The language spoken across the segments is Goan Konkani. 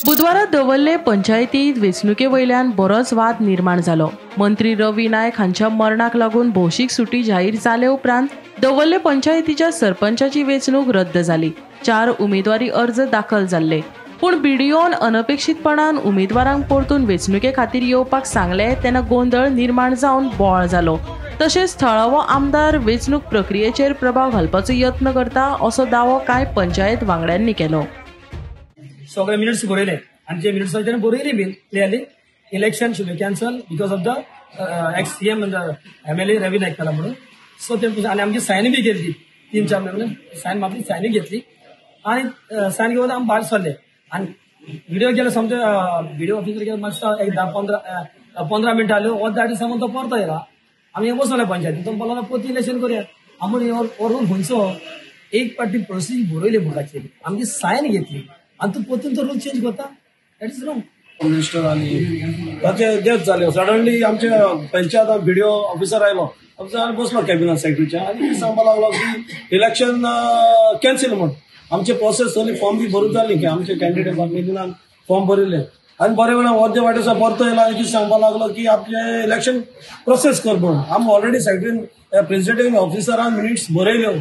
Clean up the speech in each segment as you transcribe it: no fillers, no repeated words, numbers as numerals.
बुधवारा दवर्ले पंचायतीत वेंचणुके वयल्यान बरोच वाद निर्माण जालो. मंत्री रवी नायक हांच्या मरणाक लागून भौशीक सुटी जाहीर जाले उपरांत दवर्ले पंचायतीच्या सरपंचाची वेंचणूक रद्द जाली. 4 उमेदवारी अर्ज दाखल जाल्ले, पूण बीडीओन अनपेक्षीतपणान उमेदवारांक परतून वेंचणुके खातीर येवपाक सांगले तेन्ना गोंदळ निर्माण जावन बोवाळ जालो. तशेंच थळावो आमदार वेंचणूक प्रक्रियेचेर प्रभाव घालपाचो यत्न करता असो दावो कांय पंचायत वांगड्यांनी केलो. सगळे मिनिट्स बरयले आनी जे मिनिट्स आसा बरयली बीन clearly election should be cancel because of the ex CM MLA Ravi Naik जाला म्हणून. सो ते आनी आमची सायन बी केली, 3-4 मेंबरांनी सायन मारली, सायनूय घेतली आनी सायन घेवन आमी भायर सरले. आनी व्हिडिओ गेलो समज व्हिडिओ ऑफिसर गेलो मातसो एक 10-15 मिनटां जाल्यो, अर्द आठ सांगून तो परतो येयला. आमी बसले पंचायतीन, तो म्हणपाक लागलो परत इलेक्शन करूया. आमी हो रूल खंयचो, एक पाटी प्रोसिजींग बरयली बुकाचेर, आमची सायन घेतली आनी तूं परतून तो रूल चेंज करता, that is wrong. Minister आनी ताचे डेथ जाले. सडनली आमचे पंचायत बीडीओ ऑफिसर आयलो, ऑफिसर बसलो कॅबिनेट सेक्रेटरीच्या आनी सांगपाक लागलो की इलेक्शन कॅन्सील म्हूण. आमचे प्रोसेस सगळी फॉर्म बी भरून जाली की आमचे कॅन्डिडेट मिलिनान फॉर्म भरिल्ले आनी बरे वेळान अर्दे वाटेसा परतो येयला आनी कितें सांगपाक लागलो की आपले इलेक्शन प्रोसेस कर म्हणून. आमी ऑलरेडी सेक्रेटरीन प्रेसिडेंट ऑफिसरान मिनिट्स बरयल्यो,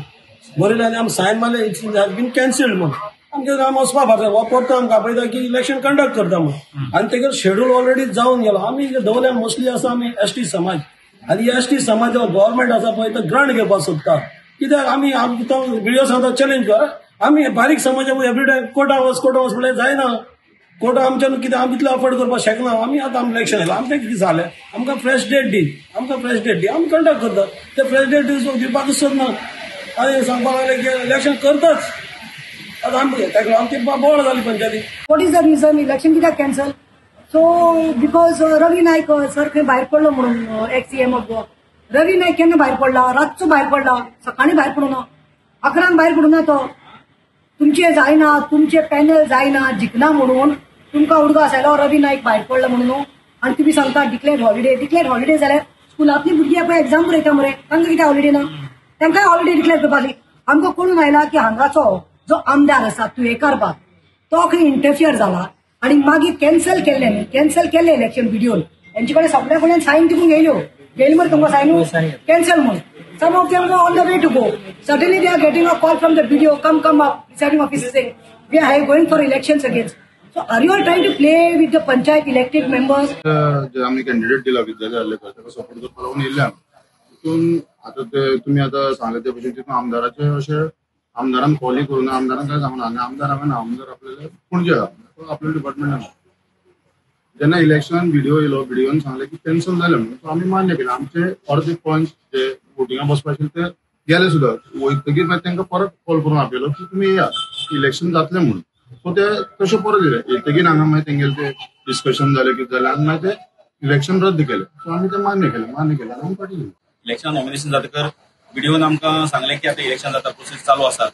बरयले आनी आमी सायन मारले it's has been cancelled म्हूण. आमचे आमी वचपा भायर हो परतो आमकां आपयता की इलेक्शन कंडक्ट करता म्हणून आनी तेगेर शेड्यूल ऑलरेडी जावन गेलो. आमी दवरल्या मोस्टली आसा आमी एसटी समाज आनी एसटी समाज गव्हर्मेंट आसा पळय तो ग्रांट घेवपाक सोदता. कित्याक आमी तो व्हिडिओ सांगता चॅलेंज कर, आमी बारीक समाज एवरी टायम कोर्टा वच कोर्टा वच म्हणल्यार जायना. कोर्टा आमच्यान कितें आमी तितलें अफोर्ड करपाक शकना. आमी आतां आमी इलेक्शन येयलां, आमचें कितें जालें, आमकां फ्रेश डेट दी, आमकां फ्रेश डेट दी, आमी कंडक्ट करता. ते फ्रेश डेट दिवपाकूच सोदना आनी सांगपाक लागले की इलेक्शन करताच. आतां आमकां ताका आमची बोवाळ जाली पंचायती. What is the reason election कित्याक cancel? So because Ravi Naik sir खंय भायर पडलो म्हणून, ex CM of Goa Ravi Naik केन्ना भायर पडला? रातचो भायर पडला, सकाळीं भायर पडूना, 11 भायर पडूना. तो तुमचे जायना, तुमचे पॅनल जायना, जिखना म्हणून तुमकां उडगास आयलो रवी नायक भायर पडला म्हणून. आनी तुमी सांगता डिक्लेअर हॉलिडे. डिक्लेअर हॉलिडे जाल्यार स्कुलांतली भुरगीं पळय एग्जाम बरयता मरे, तांकां कितें हॉलिडे ना? तांकांय हॉलिडे डिक्लेअर करपाक. आमकां कळून आयला की हांगाचो जो आमदार आसा तुयेकार बाब तो खंय इंटरफियर जाला आनी मागीर कॅन्सल केल्ले, कॅन्सल केल्ले इलेक्शन बीडीओन. हेंचे कडेन सगळ्या कडल्यान सायन तिकून घेयल्यो, घेयली मरे तुमकां सायन कॅन्सल म्हणून. Some of them on the way to go. Suddenly they are getting a call from the BDO, come come up, presiding officer saying we are going for elections again. So are you are trying to play with the panchayat elected members? जे आमी कॅन्डिडेट दिला विद्यालय आल्लेकर ताका सपोर्ट करपाक लागून येयल्ले आमी. तितून आतां ते तुमी आतां सांगले ते भशेन तितून आमदाराचे अशें आमदारान कॉलय करूं ना, आमदारान काय सांगना आनी आमदार हांगा ना, आमदार आपल्याले पणजे आहा, आपल्या डिपार्टमेंटान. जेन्ना इलेक्शनान व्हिडिओ येयलो, व्हिडिओन सांगलें की कॅन्सल जालें म्हणून, सो आमी मान्य केलें. आमचे अर्दे पंच जे वोटिंगा बसपा आशिल्ले ते गेले सुद्दां. वयतकीर मागीर तांकां परत कॉल करून आपयलो की तुमी येया, इलेक्शन जातलें म्हणून. सो ते तशें परत येयले. येतकीर हांगा मागीर तेंगेलें ते डिस्कशन जालें, कितें जालें आनी मागीर ते इलेक्शन रद्द केलें. सो आमी तें मान्य केलें, मान्य केलें आनी आमी फाटीं गेले. इलेक्शन नॉमिनेशन जातकर बीडीओन आमकां सांगलें की आतां इलेक्शन जाता, प्रोसेस चालू आसा.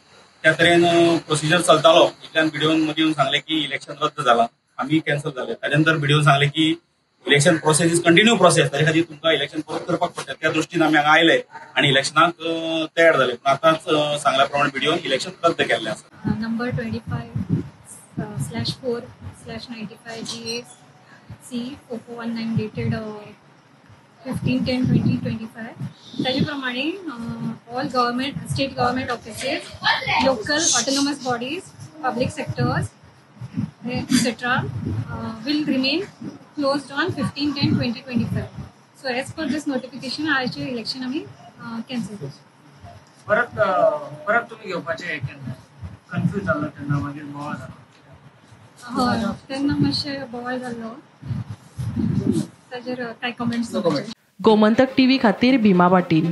त्या तरेन प्रोसिजर चलतालो. इतल्यान बीडीओन मदीं येवन सांगलें की इलेक्शन रद्द जालां, आमी कॅन्सल जाले. ताच्या नंतर बीडीओन सांगलें की election process is continue process, ताचे खातीर तुमकां इलेक्शन परत करपाक पडटा. त्या दृश्टीन आमी हांगा आयले आनी इलेक्शनाक तयार जाले. पूण आतांच सांगल्या प्रमाणे बीडीओन इलेक्शन रद्द केल्लें आसा. Number 25/4/95 GAC 4419 dated 15/10/2025. ताजे प्रमाणे all government, state government offices, local autonomous bodies, public sectors etcetera will remain closed on 15/10/2025. So as per this notification आयचे इलेक्शन आमी कॅन्सल करचें. परत परत तुमी घेवपाचें केन्ना कन्फ्यूज जाल्लो तेन्ना मागीर बोवाळ जालो? हय, तेन्ना मातशें बोवाळ जाल्लो, ताजेर कांय कमेंट्स. गोमंतक टीव्ही खातीर भीमा पाटील.